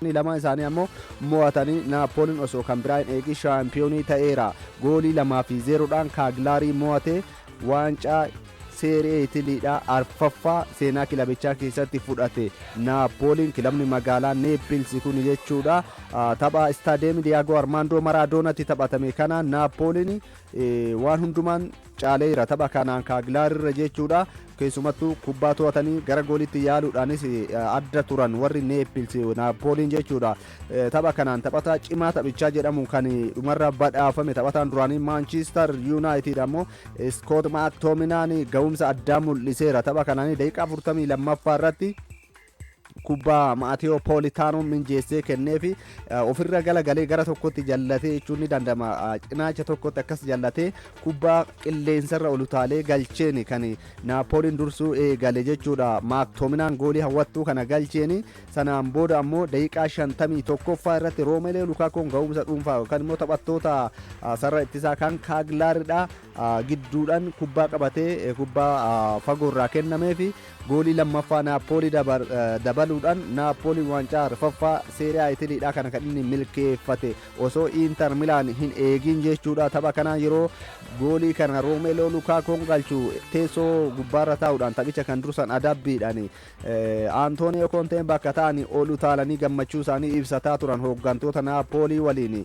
Lamaan isaanii ammoo mo'atanii Naappooliin osoo kan biraa hin eegin shaampiyoonii ta'eera. Goolii 2 fi 0dhaan Kaaglaarii mo'ate waancaa Seeree Itiliidhaa arfaffaa seenaa kilabichaa keessatti fudhate. Naappooliin kilabni magaalaa Neeppils kun jechuudha. Tapha Istaadeemii Diyaagoo Armaandoo Maraadoonatti taphatame kanaan Naappooliin waan hundumaan caaleera tapha kanaan Kaaglaarirra jechuudha. Keessumattuu kubbaa to'atanii gara goolitti yaaluudhaanis adda turan warri Neeppils Naappooliin jechuudha. Tapha kanaan taphataa cimaa taphichaa jedhamu kan dhumarra badhaafame taphataan duraanii Maanchiistar Yuunaayitid ammoo Iskoot Maaktominaan ga'umsa addaa mul'iseera. Tapha kanaan daqiiqaa 42ffaa irratti kubbaa Maatiyoo Poolitaanoon minjeessee kenneefi ofirra galagalee gara tokkotti jallatee jechuun ni danda'ama. Cinaacha tokkotti akkas jallatee kubbaa qilleensarra ol utaalee galcheen kan Naapooliin dursuu eegale jechuudha. Maaktominaan goolii hawwattuu kana galcheen sanaan booda ammoo daqiiqaa 51ffaa irratti Roomelee Lukaakoon ga'umsa dhuunfaa yookaan immoo taphattoota sarara ittisaa kan Kaaglaaridha gidduudhaan kubbaa qabatee kubbaa fagoorraa kennameefi goolii lammaffaa Naappoolii dabaluudhaan Naappooliin waancaa arfaffaa Seeriyaa Itiliidhaa kana kan inni milkeeffate osoo Inter Milaan hin eegin jechuudha. Tapha kanaan yeroo goolii kana Roomeeloo Lukaakoon galchu teessoo gubbaarra taa'uudhaan taphicha kan dursan adabbiidhaan Antooniyoo Koonteen bakka ta'anii ol utaalanii gammachuu isaanii ibsataa turan hooggantoota Naappoolii waliin.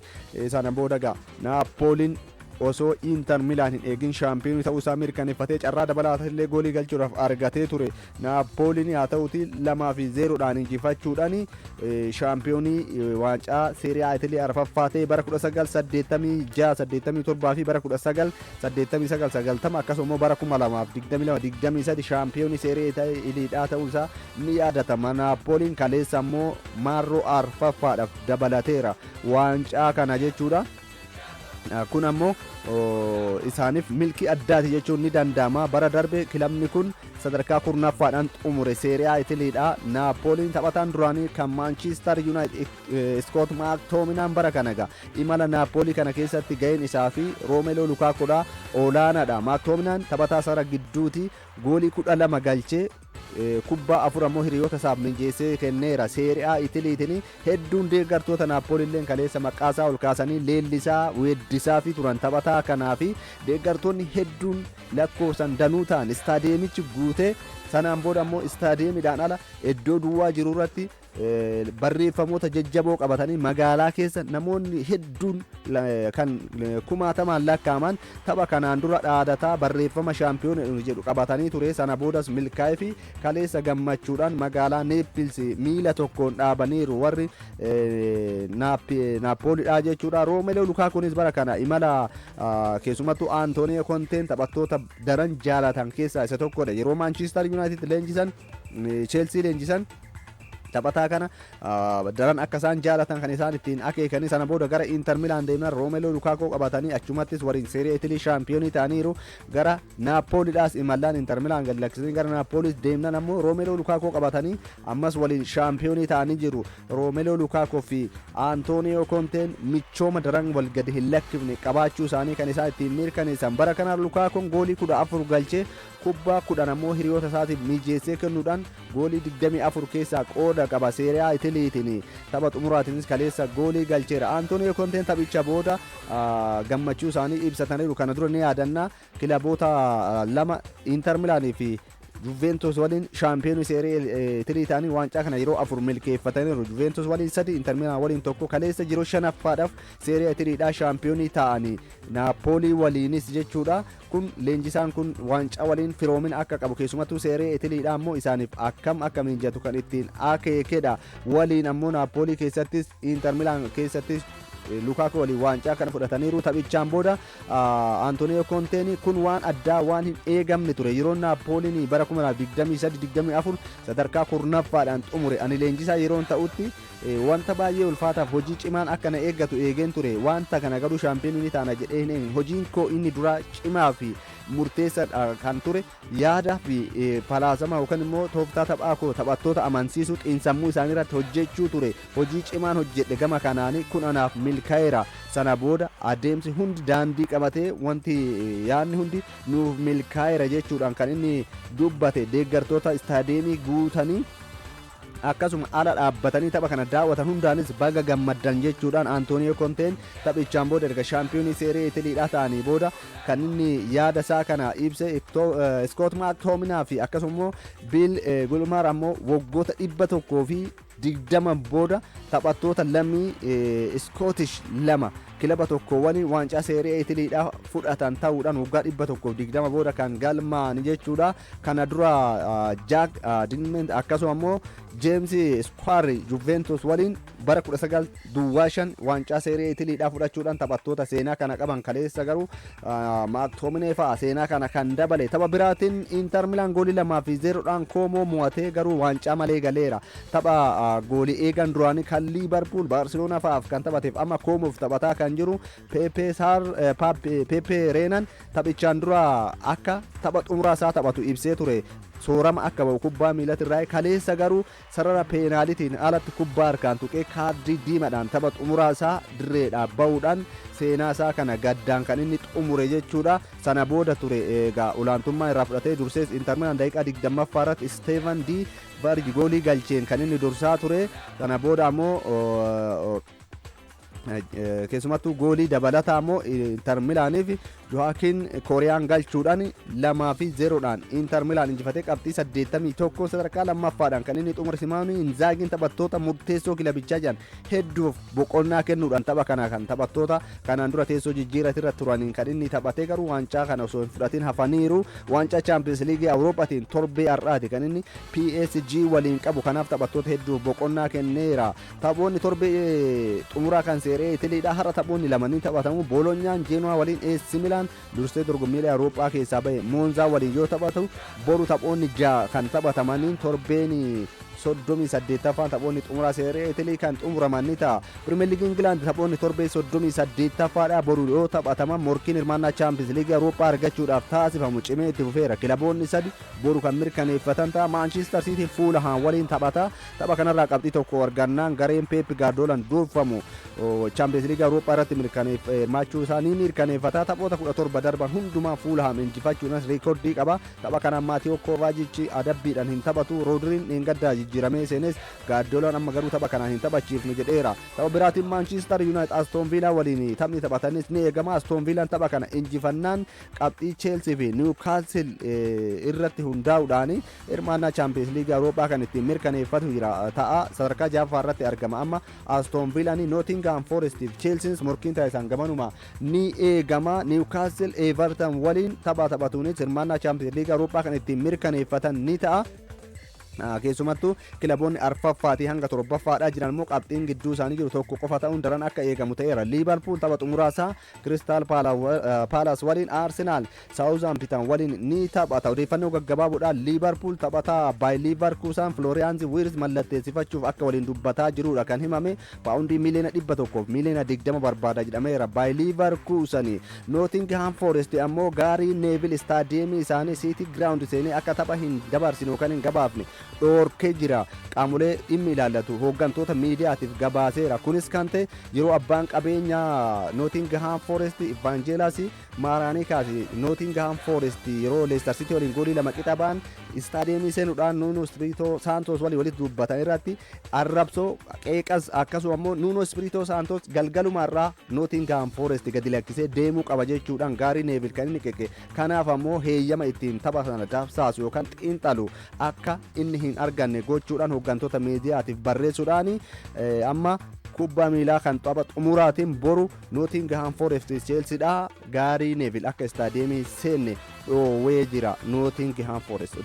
Sana booda gaa Naappooliin osoo Inter Milaan hin eegin shaampiyoonii ta'uu isaa mirkaneeffatee carraa dabalataa illee goolii galchuudhaaf argatee ture. Naappooliin haa ta'uti 2 fi 0dhaan injifachuudhaan shaampiyoonii waancaa Seeriyaa Itilii arfaffaa ta'e bara 1986, 87 fi bara 1989, 90 akkasuma immoo bara 2022, 23 shaampiyoonii Seeriyaa Itiliidhaa ta'uu isaa ni yaadatama. Naappooliin kaleessa immoo marroo arfaffaadhaaf dabalateera waancaa kana jechuudha. Kun ammoo isaaniif milkii addaati jechuun ni danda'ama. Bara darbe kilabni kun sadarkaa 10ffaadhaan xumure Seeriyaa Itiliidha. Naapooliin taphataan duraanii kan Maanchiistar Yuunaayitid Iskoot Maaktominaan bara kana egaa imala Naapoolii kana keessatti ga'een isaa fi Roomeloo Lukaakoodha olaanaadha. Maaktominaan taphataa sarara gidduuti, goolii 12 galchee kubbaa afur ammoo hiriyoota isaaf mijeessee kenneera. Seeri'aa Itiliitiin hedduun deeggartoota Naappooliilleen kaleessa maqaasaa ol kaasanii leellisaa, weeddisaa fi turan taphataa kanaa fi deeggartoonni hedduun lakkoofsan danuu ta'an istaadiyeemichi guutee sanaan booda ammoo istaadiyeemiidhaan ala iddoo duwwaa jiru irratti barreeffamoota jajjaboo qabatanii magaalaa keessa namoonni hedduun kan kumaatamaan lakkaa'aman tapha kanaan dura dhaadataa barreeffama shaampiyoona jedhu qabatanii ture. Sana boodas milkaa'ee fi kaleessa gammachuudhaan magaalaa Neeppils miila tokkoon dhaabaniiru warri Naappoolidha jechuudha. Roomeloo Lukaakuunis bara kana imala keessumattuu Antooniyoo Konteen taphattoota daran jaalatan keessaa isa tokkodha. Yeroo Maanchiistar Yuunaayitid leenjisan, Cheelsii leenjisan, taphataa kana daran akka isaan jaalatan kan isaan ittiin akeekanii. Sana booda gara Inter Milaan deeman, Roomeloo Lukaakoo qabatanii achumattis waliin Seeriyaa Itilii shaampiyoonii ta'aniiru. Gara Naappooliidhaas imallaan Inter Milaan gad lakkisanii gara Naappooliis deemnan ammoo Roomeloo Lukaakoo qabatanii ammas waliin shaampiyoonii ta'anii jiru. Roomeloo Lukaakoo fi Antooniyoo Konteen michooma daran wal gadi hin lakkifne qabaachuu isaanii kan isaan ittiin mirkaneessan. Bara kana Lukaakoon goolii 14 galchee kubbaa 10 ammoo hiriyoota isaatiif mijeessee kennuudhaan goolii 24 keessaa qooda qaba. Seeriyaa Itiliitiin tapha xumuraatiinis kaleessa goolii galcheera. Antooniyoo Konteen taphicha booda gammachuu isaanii ibsataniiru. Kana dura ni yaadanna, kilaboota lama Inter Milaanii fi Juventus waliin shaampiyoonii Seerii Itilii ta'anii waancaa kana yeroo afur milkeeffataniiru. Juventus waliin sadi, Inter Milaan waliin tokko. Kaleessa yeroo shanaffaadhaaf Seeriyaa Itiliidhaa shaampiyoonii ta'anii Naappoolii waliinis jechuudha. Kun leenjisaan kun waancaa waliin firoomina akka qabu, keessumattuu Seeree Itiliidhaa ammoo isaaniif akkam akka miinjatu kan ittiin akeekedha. Waliin ammoo Naappoolii keessattis Inter Milaan keessattis Lukaakuu waliin waancaa kana fudhataniiru. Taphichaan booda Antooniyoo Koonteen kun waan addaa, waan hin eegamne ture. Yeroo Naappooliin bara 2023-24 sadarkaa 10ffaadhaan xumure ani leenjisaa yeroon ta'utti wanta baay'ee ulfaataaf hojii cimaan akka na eeggatu eegeen ture. Wanta kana garuu shaampiyoonii ni taana jedhee hin eegne. Hojiin koo inni duraa cimaa fi murteessadha kan ture yaada fi falaasama yookaan immoo tooftaa taphaa koo taphattoota amansiisuu, xiinsammuu isaanii irratti hojjechuu ture. Hojii cimaan hojjedhe gama kanaanii kun anaaf milkaa'eera. Sana booda adeemsi hundi daandii qabatee wanti yaadni hundi nuuf milkaa'eera jechuudhaan kan inni dubbate deeggartoota istaadiyeemii guutanii. Akkasuma ala dhaabbatanii tapha kana daawwatan hundaanis baga gammaddan jechuudhaan Antooniyoo Konteen taphichaan booda, erga shaampiyoonii Seeree Itiliidhaa ta'anii booda, kan inni yaada isaa kana ibse. Iskoot Maaktominaa fi akkasuma immoo Biil Gulmaar ammoo waggoota 120 booda taphattoota lammii Iskootish lama kilaba tokko waliin waancaa Seeree Itiliidhaa fudhatan ta'uudhaan waggaa 120 booda kan galmaa'an jechuudha. Kana dura Jaak Dinment akkasuma immoo Jeems Squarri Juventus waliin bara 1905 waancaa Seeree Itiliidhaa fudhachuudhaan taphattoota seenaa kana qaban. Kaleessa garuu Maaktominee fa'a seenaa kana kan dabale. Tapha biraatiin Inter Milaan goolii 2-0dhaan Koomoo mo'atee garuu waancaa malee galeera. Tapha goolii eegan duraanii kan Liibarpuul, Baarseloonaa fa'aaf kan taphateef amma Koomoof taphataa kan jiru Pepe Saar, Pepe Reenan taphichaan dura akka tapha xumuraa isaa taphatu ibsee ture. Soorama akka ba'u kubbaa miilatirraa kaleessa garuu sarara peenaalitiin alatti kubbaa harkaan tuqee kaardii diimadhaan tapha xumuraa isaa dirreedhaa ba'uudhaan seenaa isaa kana gaddaan kan inni xumure jechuudha. Sana booda ture egaa olaantummaa irraa fudhatee dursees Inter Milaan daqiiqaa 20ffaa irratti Steven D Vargi goolii galcheen kan inni dursaa ture. Sana booda ammoo keessumattuu goolii dabalataa immoo Inter Milaaniif Joaquin Kooriyaan galchuudhaan 2-0dhaan Inter Milaan injifatee qabxii 81 sadarkaa lammaffaadhaan kan inni xumure. Simaanii Inzaagiin taphattoota murteessoo kilabichaa jiran hedduuf boqonnaa kennuudhaan tapha kana kan taphattoota kanaan dura teessoo jijjiiratirra turaniin kan inni taphatee, garuu waancaa kana osoo hin fudhatin hafaniiru. Waancaa Chaampiyoons Liigii Awurooppaatiin torbee har'aati kan inni PSG waliin qabu, kanaaf taphattoota hedduuf boqonnaa kenneera. Taphoonni torbee xumuraa kan Seeree Itiliidha. Har'a taphoonni lama ni taphatamu. Boolonyaan Jeenuwaa waliin, AC Milaan dursee dorgommiilee Awurooppaa keessaa bahe Moonzaa waliin yoo taphatu, boru taphoonni ja'a kan taphatamaniin torbeen 38ffaan taphoonni xumuraa Seeree Itilii kan xumuraman ni ta'a. Pirimeer Liigii Ingilaand taphoonni torbee 38ffaadha boru yoo taphataman, morkiin hirmaannaa Chaampiyoons Liigii Awurooppaa argachuudhaaf taasifamu cimee itti fufeera. Kilaboonni sadi boru kan mirkaneeffatan ta'a. Maanchiistar Siitiin Fuulahaan waliin taphata. Tapha kanarraa qabxii tokko argannaan gareen Peep Gaardoolaan durfamu Chaampiyoons Liigii Awurooppaa irratti hirmaachuu isaa ni mirkaneeffata. Taphoota 17 darban hundumaa Fuulahaam injifachuunis reekoordii qaba. Tapha kanaan Maatiyoo Koovaajichi adabbiidhaan hin taphatu. Roodiriin dheengaddaa jijjiiramee seenes Gaardoolaan amma garuu tapha kanaan hin taphachiifnu jedheera. Tapha biraatiin Maanchiistar Yuunaayit Astoon Viilaa waliin taphni taphatanis ni eegama. Astoon Viilaan tapha kana injifannaan qabxii Cheelsii fi Niwukaasil irratti hundaa'uudhaan hirmaannaa Chaampiyoons Liigii Awurooppaa kan ittiin mirkaneeffatu jira ta'a. Sadarkaa ja'affaa irratti argama amma Astoon Viilaan. Nootingham Forest fi Cheelsiins morkiin taasisan gamanuma ni eegama. Niwukaasil Everton waliin tapha taphatuunis hirmaannaa Chaampiyoons Liigii Awurooppaa kan ittiin mirkaneeffatan ni ta'a. Keessumattuu kilaboonni arfaffaatii hanga torbaffaadhaa jiran immoo qabxiin gidduu isaanii jiru tokko qofa ta'uun daran akka eegamu ta'eera. Liibarpuul tapha xumuraasaa Kiristaal Paalaas waliin, Aarsenaal Saawuzaampitan waliin ni taphata. Odeeffannoo gaggabaaboodhaan Liibarpuul taphataa Baay Liivarkuusaan Flooriyaanzi Wiirs mallatteessifachuuf akka waliin dubbataa jirudha kan himame. Paawundii miiliyoona 120 barbaada jedhameera. Baay Liivarkuusani. Nootingham Forest ammoo Gaarii Neevil istaadiyeemii isaanii Siitii Giraawundi seenee akka tapha hin dabarsine yookaan hin gabaafne dhoorkee jira. Qaamolee dhimmi ilaallatu hooggantoota miidiyaatiif gabaaseera. Kunis kan ta'e yeroo abbaan qabeenyaa Nootingham Forest Evangelos Maaraanikaas Nootingham Forest yeroo Leicester City waliin goolii 2 qixa ba'an istaadiyeemii seenuudhaan Nuno Espirito Santos waliin walitti dubbatan irratti arrabsoo qeeqas, akkasuma immoo Nuno Espirito Santos galgaluma irraa Nootingham Forest gadi lakkisee deemuu qaba jechuudhaan Gaarii Neevil kan inni qeeqe. Kanaaf ammoo heeyyama ittiin tapha sana dabsaasu yookaan xiinxalu akka inni hin arganne gochuudhaan hooggantoota miidiyaatiif barreessuudhaan amma kubbaa miilaa kan tapha xumuraatiin boru Nootingham Forest Chelseadha Gaarii Neevil akka istaadiyeemii seenne dhoowwee jira Nootingham Forest.